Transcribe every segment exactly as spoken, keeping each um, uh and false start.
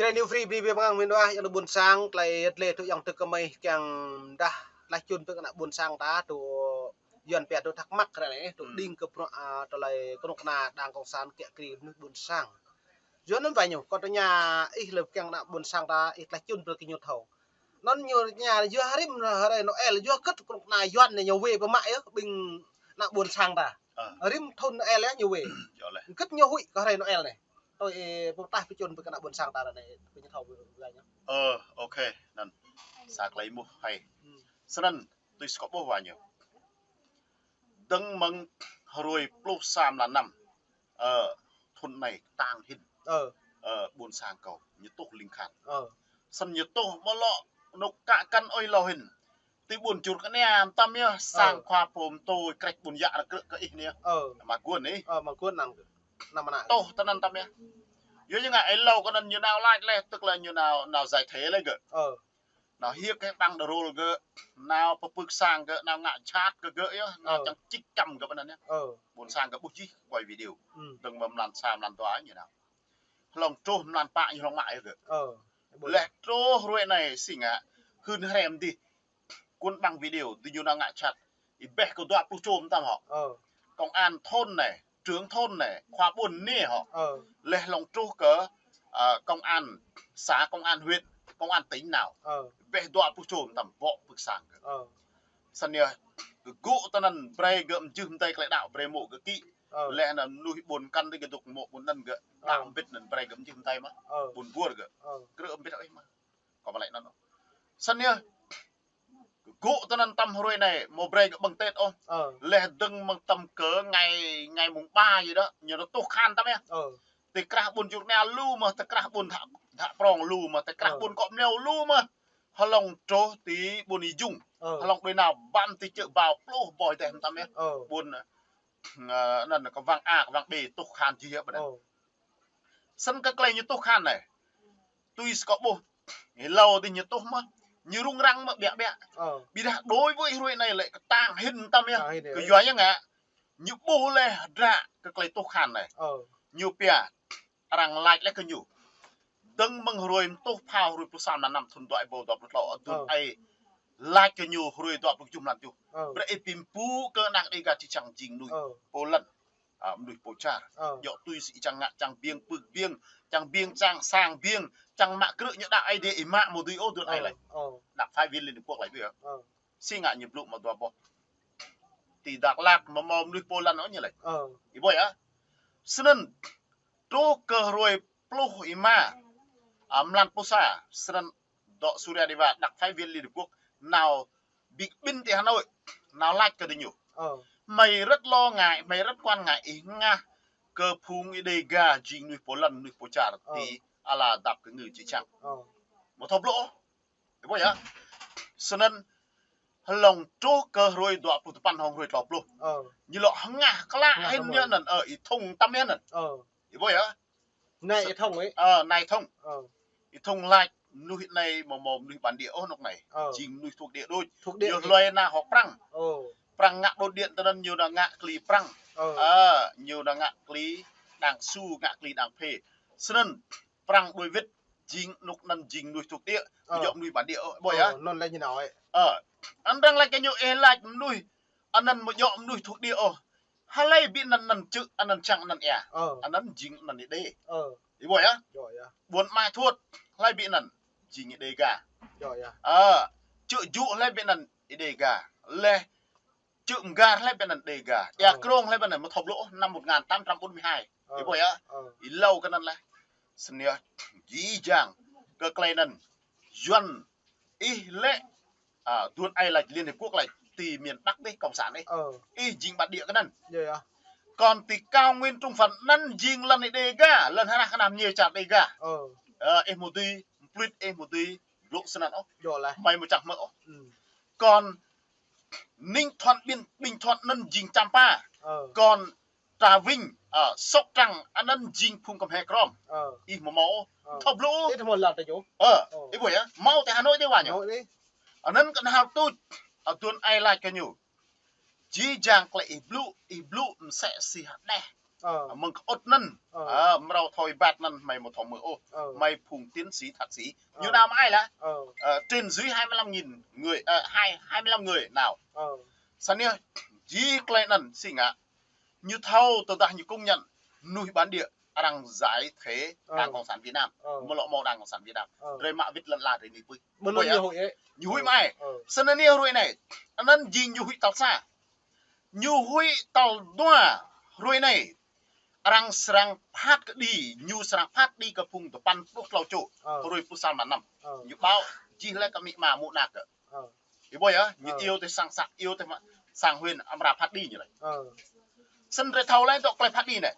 Rai New Free bri bia mơ̆ng min wa, yang ƀôn sang, tơlơi yet lĕ tŭ yang tơk kơmơi kiăng dah, tơlơi čun pơ kơ ană ƀôn sang ta, tŭ Yuan pia tŭ thắc mắc ră anai, tŭ đing kơ bruă, a, tơlơi kơnuk kơna đảng cộng sản kiăng kri mơnuih ƀôn sang. Yua anŭn wa ñu, kơ tơña ih lĕ kiăng ană ƀôn sang ta, ih tơlơi čun pơ kơ ñu thâo. Anŭn ñu tơña yua rĭm hrơi Noel, yua hơget kơnuk kơna Yuan anai ñu wai pơmă yơh, ƀing ană ƀôn sang ta. Rĭm thŭn Noel yơh ñu wai. Hơget ñu huĭ kơ hrơi Noel anai. Tui ih pơtah pơčun pơ kơ ană ƀôn sang ta ră anai, pơ ñu thâo wa ñu. Ơ, ok, anŭn. Sa tơlơi mơ̆ hai. Snăn, tui skop ƀuh wa ñu. Dơ̆ng mơ̆ng hrơi pluh sa mlan năm. Ơ, thŭn anai kơtang hĭn. Ơ, ƀôn sang kâo, ñu tuh ling khan. Snăn ñu tuh mơ̆ lŏ, anŭk kă kăn ơi lâo hĭn. Ti ƀôn Čur Kơnia, tăm yơh, sang khua pô mtô, krĕč ƀôn yă rơkrư̆ kơ ih anai. Mă guôn ih. Mă guôn năng. Năm ană. Tuh tơ anŭn tăm yơh. Yua ñu ngă ơi lâo kơ anŭn ñu nao lač leh, tức là ñu nao, nao giải thể leh gơ̆. Nao hiăp kơ ƀăng đơ rôl gơ̆, nao pơpưk sang gơ̆, nao ngă jhat kơ gơ̆ yơh, nao čang čĭk čăm gơ̆ pơ anŭn yơh. Ƀôn sang gơ̆ ƀuh jih quay video. Dơ̆ng mơ̆ng mlan sa mlan dua ñu nao. Hlŏng truh mlan pă ñu hlŏng mă yơh gơ̆. Leh truh hrơi anai si ngă, hưn hrĕm dih. Kơ ƀăng video, dih ñu nao ngă jhat. Ih ƀĕ kơ dua pluh čô mơtam hŏ. Công an thôn anai, trưởng thôn anai, khua ƀôn anai hŏ. Leh hlŏng truh kơ, a, công an xã, công an huyện, công an tỉnh nao. Ƀĕ dua pluh čô mơtam bŏ pưk sang. Snăn yơh, gơ̆ gŭ tơ anŭn brơi gơ̆ mjưh mdai tơlơi đaŏ brơi mô̆ gơ̆ kĭ. Leh anŭn mnuih ƀôn kăn dih gơ̆ dŏ mô̆ ƀôn anŭn gơ̆. Đaŏ mbĭt anŭn brơi gơ̆ mjưh mdai mơ̆. Ƀôn ƀuăr gơ̆. Krư̆ mbĭt ôh mơ̆. Kâo mă laĭ anŭn. Snăn yơh, gơ̆ gŭ tơ anŭn tăm hrơi anai, mơ̆ brơi gơ̆ ƀơ̆ng Tết ôh. Leh dơ̆ng mơ̆ng tăm kơ ngày, ngày mùng ba gì đó, ñu tuh khan tăm yơh. Ti krah ƀôn Čur Kơnia lu mơ̆, ti krah ƀôn Dhă, Dhă Prong lu mơ̆, ti krah ƀôn Kŏ Mleo lu mơ̆. Hlŏng truh ti ƀôn Êjung. Hlŏng đuaĭ nao ƀăm ti čư̆ Bao pluh boh dêh mơtam yơh. Ƀôn, a, anŭn kơ wang A, kơ wang B tuh khan jih yơh ƀơi anŭn. Snăn kơ tơlơi ñu tuh khan anai. Tui skop ƀuh. Ih lâo dih ñu tuh mơ̆. Ñu rŭng răng mơ̆ ƀiă ƀiă. Ƀiădah đối với hrơi anai lĕ kơtang hĭn tăm yơh. Kơyua ñu ngă. Ñu ƀuh leh hơdră kơ tơlơi tuh khan anai. Ñu pia. Arăng lač leh kơ ñu. Dơ̆ng mơ̆ng hrơi mtuh phao hrơi pluh sa mlan năm thŭn dua êbâo dua pluh klâo. Dŭn ai lač kơ ñu hrơi dua pluh kjuh mlan kjuh. Brơi ih pim pŭ kơ ană Đêga či čang jing mnuih. Pô lăn. A, mnuih pô čar. Djŏ tui si čang ngă, čang biêng pưk biêng, čang biêng čang sang biêng, čang mă krư̆ ñu đaŏ Ơi Adai ih mă mơ̆ dưi ôh dŭn ai lač. Đăp phái viên Liên Hợp Quốc lač dưi ôh. Si ngă ñu blŭ mă dua boh. Ti Dak Lak mơ̆ mâo mnuih pô lăn ôh ñu lač. Ih ƀuh yơh. Snăn truh kơ hrơi pluh êma, a, mlan pluh sa, snăn dŏ Surya Deva, đặc phái viên Liên Hợp Quốc, nao bi kƀĭn ti Hà Nội, nao lač kơ diñu. Hmei rất lo ngại, hmei rất quan ngại ih hngah kơ phung Ơi Adai Đêga jing mnuih pô lăn, mnuih pô čar, ti ala dăp kơ ngư či čang. Mơ̆ thâo blŭ ôh. Ih ƀuh yơh. Snăn hlŏng truh kơ hrơi dua pluh tơpăn hŏng hrơi tlâo pluh. Ñu lŏ hngah klă hĭn yơh anŭn, ơ, Y Thông tăm yơh anŭn. Ih ƀuh yơh. Nai Y Thông ih. Ơ, nai Y Thông. Y Thông lač mnuih anai mơ̆ mâo mnuih bản địa ôh anŏ anai. Jing mnuih thuộc địa đôč. Ñu hluai nao hŏ Prăng. Prăng ngă đốt điện tơ anŭn ñu nao ngă kli Prăng. Ơ, ñu nao ngă kli đảng su, ngă kli đảng phê. Snăn Prăng đuaĭ wĭt jing anŏ anŭn jing mnuih thuộc địa, mơ̆ djŏ mnuih bản địa ôh, ih ƀuh yơh. Anŭn lĕ ñu nao ih. Ơ, anŭn arăng lač kơ ñu ih lač mnuih, anŭn mơ̆ djŏ mnuih thuộc địa ôh. Hlơi ƀing anŭn anŭn čư̆, anŭn čang anŭn ia. Anŭn jing anŭn Ơi Adai. Ih ƀuh yơh. Ƀuôn Ama Thuột, hlơi ƀing anŭn jing Ơi Adai Đêga. Ơ, čư̆ Jŭ hlơi ƀing anŭn Ơi Adai Đêga. Leh čư̆ Mgar hlơi ƀing anŭn Đêga. Ia Krông hlơi ƀing anŭn mơ̆ thâo blŭ ôh, năm một ngàn tám trăm bốn mươi hai. Ih ƀuh yơh. Ih lâo kơ anŭn leh. Snăn yơh, jih jang kơ tơlơi anŭn. Yuan ih lĕ, a, dŭn ai lač Liên Hiệp Quốc lač ti miền Bắc dih, cộng sản dih. Ih jing bản địa kơ anŭn. Kŏn ti cao nguyên Trung Phần anŭn jing lăn Ơi Adai Đêga, lăn hrah kơnam ñu čar Đêga. Ơ, ih mơ̆ dưi, mplưt ih mơ̆ dưi, blŭ snăn ôh. Hmei mơ̆ čang hmư̆ ôh. Kŏn Ninh Thuận, Bình, Bình Thuận anŭn jing Champa. Kŏn Trà Vinh, a, Sóc Trăng, anŭn jing phung Khmer Krom. Ih mơ̆ mâo ôh. Thâo blŭ ôh. Ih ƀuh yơh. Mâo ti Hà Nội dih wa ñu. Anŭn kơ hal tuč. A, dŭn ai lač kơ ñu. Jih jang tơlơi ih blŭ, ih blŭ msĕ si hơđeh. Mơ̆ng kơ ôt anŭn. Mrâo thâo êbat anŭn hmei ƀu thâo hmư̆ ôh. Hmei phung tiến sĩ, thạc sĩ. Ñu nao mơai lah. Trên dưới hai mươi lăm nghìn người, hai, hai mươi lăm người nao. Săn yơh, jih tơlơi anŭn si ngă. Ñu thâo tơdah ñu công nhận mơnuih bản địa arăng giải thể Đảng Cộng sản Việt Nam. Mơ̆ lŏ mâo Đảng Cộng sản Việt Nam. Drơi mă wĭt lŏn ala drơi anai pui. Ñu huĭ mơai. Săn anai hrơi anai. Anŭn jing ñu huĭ tal sa. Ñu huĭ tal dua hrơi anai. Arăng srăng phat kơđi, ñu srăng phat kơđi kơ phung tơpăn pluh klâo čô. Hrơi pluh sa mlan năm. Ñu ƀâo jih lĕ kơ amĭ ama mơ̆ng ană kơ. Ih ƀuh yơh, ñu iâu tơ sang xã, iâu tơ sang huyện amra phat kơđi ñu lĕ. Săn drơi thâo lĕ dŏ tơlơi phat kơđi anai.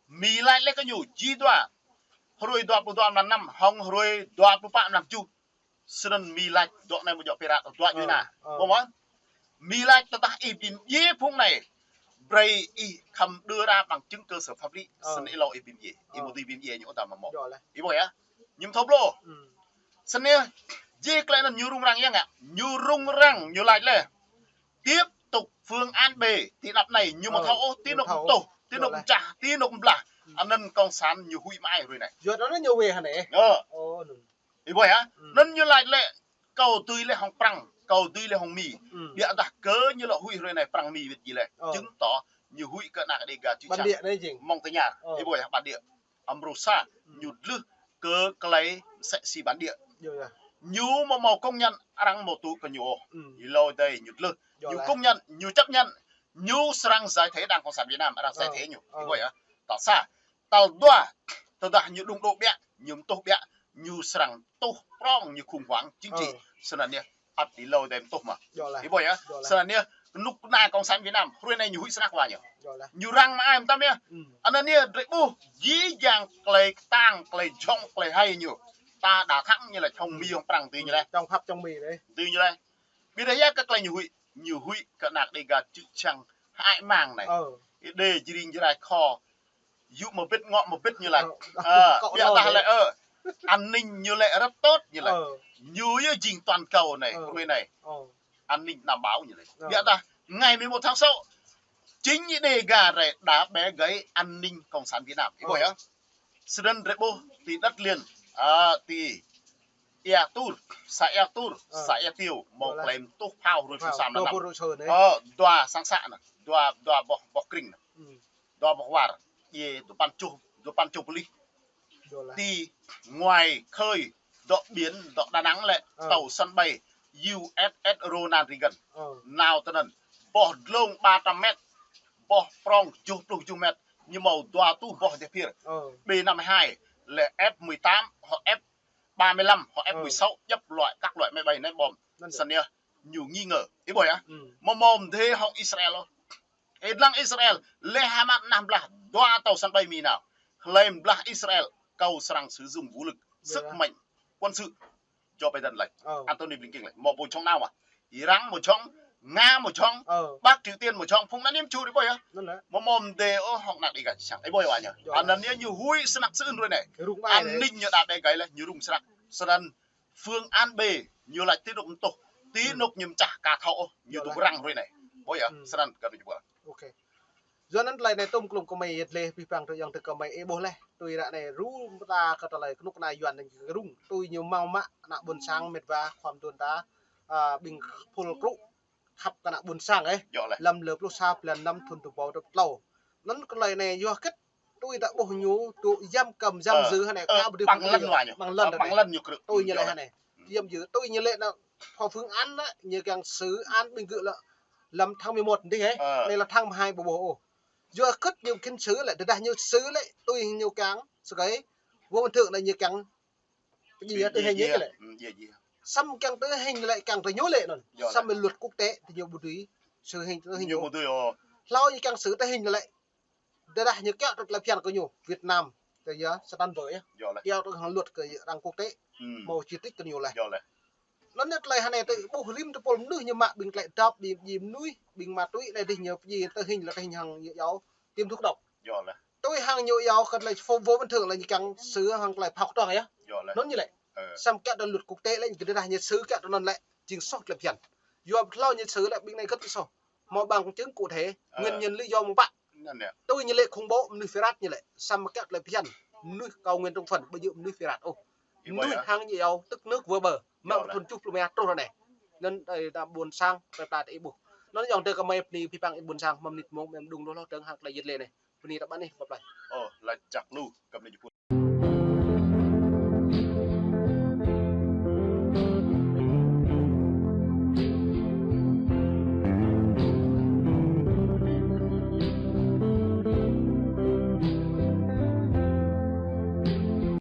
Mi laĭ lĕ kơ ñu jih dua. Hrơi dua pluh dua mlan năm, hŏng hrơi dua pluh pă mlan tơjuh. Săn anŭn mi laĭ dŏ anai mơ̆ dŏ pơrat dua ñu anai. Ƀuh mơ̆? Mi laĭ tơdah ih ƀing djai phung anai. Brơi ih khăm đưa ra bằng chứng cơ sở pháp lý. Săn anŭn ih lŏ ih ƀing djai. Ih mơ̆ dưi ƀing djai ñu ôh tơma mơ̆. Ih ƀuh yơh. Ñu mơ̆ thâo blŏ. Săn anai, jih tơlơi anŭn ñu rŭng răng yơh ngă. Ñu rŭng răng, ñu laĭ lĕ. Tiếp tục phương án B, ti anăp anai, ñu mơ̆ thâo ôh, ti anŏ tŏh, ti anŏ čah, ti anŏ blah. Anŭn cộng sản ñu huĭ mơai hrơi anai. Yua anŭn ñu wê hă anai. Ih ƀuh yơh. Anŭn ñu laĭ lĕ, kâo dưi lĕ hŏng Prăng, kâo dưi lĕ hŏng Mi. Biă dah kơ ñu lŏ huĭ hrơi anai Prăng Mi wĭt jih lĕ. Chứng tỏ ñu huĭ kơ ană Đêga čư̆ čang. Mơ̆ng tơña. Ih ƀuh yơh, bản địa. Amrô sa, ñu dlưh kơ tơlơi mơsĕ si bản địa. Ñu mơ̆ mâo công nhận arăng mơ̆ tŭ kơ ñu ôh. Ih lŏ dai ñu dlưh. Ñu công nhận, ñu chấp nhận, ñu srăng giải thể Đảng Cộng sản Việt Nam, arăng giải thể ñu. Ih ƀuh yơh. Tal sa, tal dua, tơdah ñu đŭng đŏ biă, ñu mơtuh biă, ñu srăng tuh prŏng ñu khủng hoảng chính trị. Săn anai yơh. Ăt ih lŏ dai mơtuh mơ̆. Ih ƀuh yơh. Săn anai yơh, kơnuk kơna Cộng sản Việt Nam, hrơi anai ñu huĭ snăk wa ñu. Ñu răng mơai mơtam yơh. Anŭn yơh, drơi ƀuh, jih jang tơlơi kơtang, tơlơi jhŏng, tơlơi hai ñu. Ta đa thăng ñu lĕ, hŏng Mi hŏng Prăng dưi ñu lĕ. Hŏng Pháp hŏng Mi lĕ. Dưi ñu lĕ. Biă dah yơh kơ tơlơi ñu huĭ, ñu huĭ kơ ană Đêga čư̆ čang hơăi mang anai. Ih đe jring jrai kho. Yŭ mơbĭt ngŏ mơbĭt ñu laĭ. Biă dah lĕ, an ninh ñu lĕ rất tốt ñu laĭ. Ñu yơh jing toàn cầu anai, hrơi anai. An ninh đảm bảo ñu laĭ. Biă dah ngày mười một tháng sáu, chính Đêga drơi đã bẻ gãy an ninh Cộng sản Việt Nam. Ih ƀuh yơh. Sơdăn drơi ƀuh ti đất liền, ti Ia Tur, xã Ia Tur, xã Ia Tiêu, mâo tơlơi tuh phao hrơi pluh sa mlan năm. Dua sang xã anŭn, dua, dua boh, boh krĭng anŭn. Dua boh war, djai dua păn čô, dua păn čô pơlih. Ti ngoài khơi, dŏ biển, dŏ Đà Nẵng lĕ, tàu sân bay U S S Ronald Reagan. Nao tơ anŭn, boh dlông ba trăm mét, boh prŏng tơjuh pluh tơjuh mét, ñu mâo dua rơtuh boh djai phiơr. B năm mươi hai, lĕ F mười tám, hŏ F ba mươi lăm, hŏ F mười sáu, djŏp loại, các loại máy bay ném bom. Săn anai yơh, ñu nghi ngờ. Ih ƀuh yơh. Mơ̆ mơ̆ mơdê hŏng Israel ôh. Ih lăng Israel, lĕ Hamas nao blah, dua tàu sân bay Mi nao. Hlơi blah Israel, kâo srăng sử dụng vũ lực, sức mạnh quân sự. Joe Biden laĭ. Antony Blinken laĭ. Mơ̆ ƀu jhŏng nao mơ̆. Iran mơ̆ jhŏng, Nga mơ̆ jhŏng, Bắc Triều Tiên mơ̆ jhŏng, phung anŭn ñu mơ̆ ču ih ƀuh yơh. Mơ̆ mơ̆ mơdê ôh hŏng ană Đêga čư̆ čang. Ih ƀuh yơh wa ñu. Anŭn yơh ñu huĭ snăk sưn hrơi anai. An ninh ñu đa bẻ gãy lĕ, ñu rŭng snăk. Sơdăn phương án B, ñu laĭ ti anŏ mơtuh, ti anŏ ñu mơčah ka thâo ôh, ñu dŏ răng hrơi anai. Ƀuh yơh, sơdăn kơ ñu ƀuh. Yua anŭn tơlơi anai tŭm klŭm kơ mơi yơh lĕ, pih păng tơ yŏng tơ kơ mơi ih ƀuh lĕ. Tui ră anai rŭ mơta kơ tơlơi kơnuk kơna Yuan anai rŭng. Tui ñu mâo mă ană ƀôn sang mĕt wa khua mơduôn ta, ƀing phul krŭ khăp kơ ană ƀôn sang ĕh. Lăm lơ pluh sa blan năm thŭn dua ƀâo dua pluh klâo. Anŭn tơlơi anai yua hơget tui ta ƀuh ñu tŭ yăm kăm yăm dư hơnai ka ƀu dưi păng lăn wa ñu. Păng lăn ñu krư̆. Tui ñu lĕ hơnai. Yăm dư tui ñu lĕ anŭn. Hŏ phương án anŭn, ñu kiăng xử án ƀing gơ̆ lĕ lăm tháng mười một dih ĕh. Anai lĕ tháng mười hai ƀu ƀuh ôh. Yua hơget ñu kiăng xử lĕ, tơdah ñu xử lĕ, tui ñu kiăng, sơkai, vô ƀôn thượng anŭn ñu kiăng, tui ñu lĕ. Samơ̆ kiăng tui hing lĕ, kiăng tui ñu lĕ anŭn. Samơ̆ luật quốc tế, tui ñu ƀu dưi, xử hing tui hing ñu. Hlâo ñu kiăng xử tui hing lĕ. Tơdah ñu kiaŏ tui tơlơi phiăn kơ ñu, Việt Nam, tui yơh, satan bơ yơh. Kiaŏ tui hăng luật kơ arăng quốc tế, mâo chỉ trích kơ ñu lĕ. Anŭn yơh tơlơi hơnai tui ƀuh rĭm tơpul mơnuih ñu mă ƀing tơlơi dŏp, ƀing djai mơnuih, ƀing ma túy anai dih ñu pơdjai tui hing lĕ tui hing hăng ñu iâu tiêm thuốc độc. Tui hăng ñu iâu kơ tơlơi vô ƀôn thượng lĕ ñu kiăng xử hăng tơlơi phao kơtong yơh. Anŭn ñu lĕ. Samơ̆ kiaŏ tui luật quốc tế lĕ, tơdah ñu xử kiaŏ tui anŭn lĕ, jing soh tơlơi phiăn. Yua hlâo ñu xử lĕ ƀing anai hơget soh. Mâo bằng chứng cụ thể, nguyên nhân lý do mơ̆ng pă. Anŭn yơh. Tui ñu lĕ khủng bố mơnuih phi rat ñu lĕ. Samơ̆ kiăng tơlơi phiăn mơnuih kâo Nguyễn Trung Phấn ƀu djơ̆ mơnuih phi rat ôh. Mơnuih hăng ñu yơh tức nước vừa bờ. Mă thun tsuh pluh mia truh ră anai. Anŭn ơi ta ƀuôn sang, tơlơi pla ta ih ƀuh. Anŭn yơh tơ kơmơi bơni pơpăng ih ƀuôn sang, mơ̆ng mơnit mông, mơ̆ng đung đôh lŏ tơ̆ng hăng tơlơi yet lĕ anai. Bơni ră anai, bye bye. Ơ, laĭ čăk lu, kơmơi jơpun.